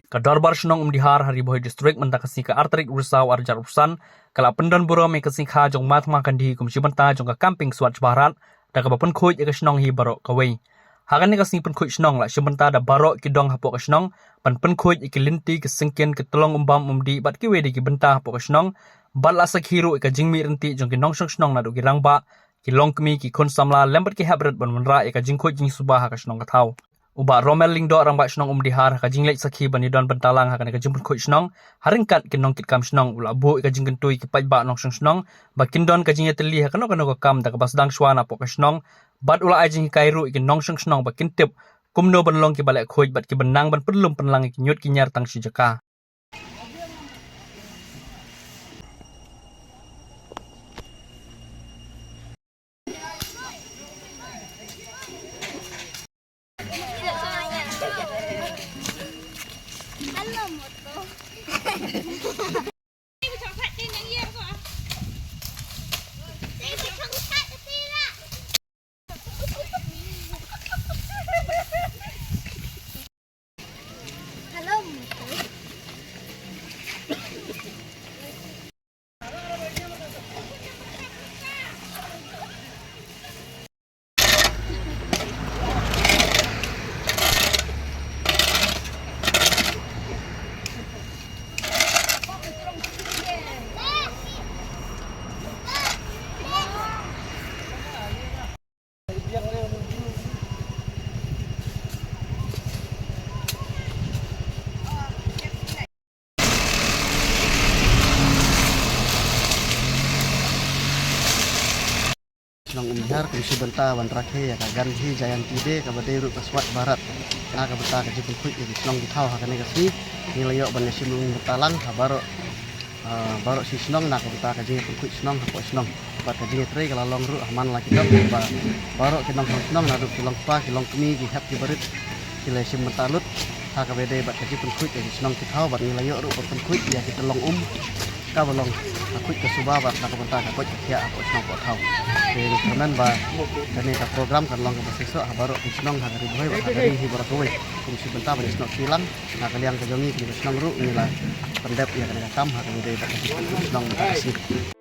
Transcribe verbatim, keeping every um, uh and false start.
Ka Dorbar Shnong Umdihar ha Ri Bhoi District mynta ka sngi ka ar tarik u Risaw ar hajar arphew san ka la pyndon burom ïa ka sngi kha jong Mahatma Gandhi kum shi bynta jong ka campaign Swachh Bharat da kaba pynkhuid ïa ka shnong hi baroh kawei. Ha kane ka sngi pynkhuid shnong la shim bynta da baroh ki dong hapoh ka shnong ban pynkhuid ïa ki lynti, ki syngkien, ki tyllong umbam umdih bad kiwei de ki bynta hapoh ka shnong, bad la sakhi ruh ïa ka jingmih ryntih jong ki nongshong shnong naduh ki rangbah, ki longkmie, ki khun samla lem bad ki hep rit ban wanrah ïa ka jingkhuid jingsuba ha ka shnong ka thaw. U Bah Romel Lyngdoh, Rangbah Shnong Umdihar, ha ka jingleit sakhi ban ïadon bynta lang ha kane ka jingpynkhuid shnong ha ryngkat ki nongkitkam shnong, u la buh ïa ka jingkyntu ïa ki paidbah nongshong shnong ba kin don ka jingïatylli ha kano kano ka kam da kaba sdang shwa napoh ka shnong, bad u la ai jinghikai ruh ïa ki nongshong shnong ba kin tip kumno ban long kiba leh khuid bad kiba nang ban pynlum pynlang ïa ki ñiut ki ñiar tang shi jaka. Shnong Umdihar kum shi bynta ban rakhe ïa ka Gandhi Jayanti Day kaba dei ruh ka Swachh Bharat. Na ka bynta ka jingpynkhuid ïa ki shnong ki thaw ha kane ka sngi, ngi la ïoh ban ïashim bynta lang ha baroh, ah, baroh shi shnong na ka bynta ka jingpynkhuid shnong hapoh shnong. Bad ka jingïatrei ka la long ruh ha man la ki dong ba baroh ki nongshong shnong naduh ki longkpa, ki longkmie, ki hep ki barit ki la shim bynta lut ha kaba ïadei bad ka jingpynkhuid ïa ki shnong ki thaw, bad ngi la ïoh ruh ban pynkhuid ïa ki tyllong um kaba long ka khuid ka suba bad na ka bynta ka koit ka khiah hapoh shnong hapoh thaw. Te ngi kyrmen ba kane ka program kan long kaba shisha ha baroh ki shnong ha ka Ri Bhoi bad ha ka ri hi baroh kawei. Kum shi bynta ban ïasnoh kti lang na ka liang ka jong ngi kum ka shnong ruh ngi la pyndep ïa kane ka kam ha kaba ïadei bad ka jingpynkhuid shnong mynta ka sngi.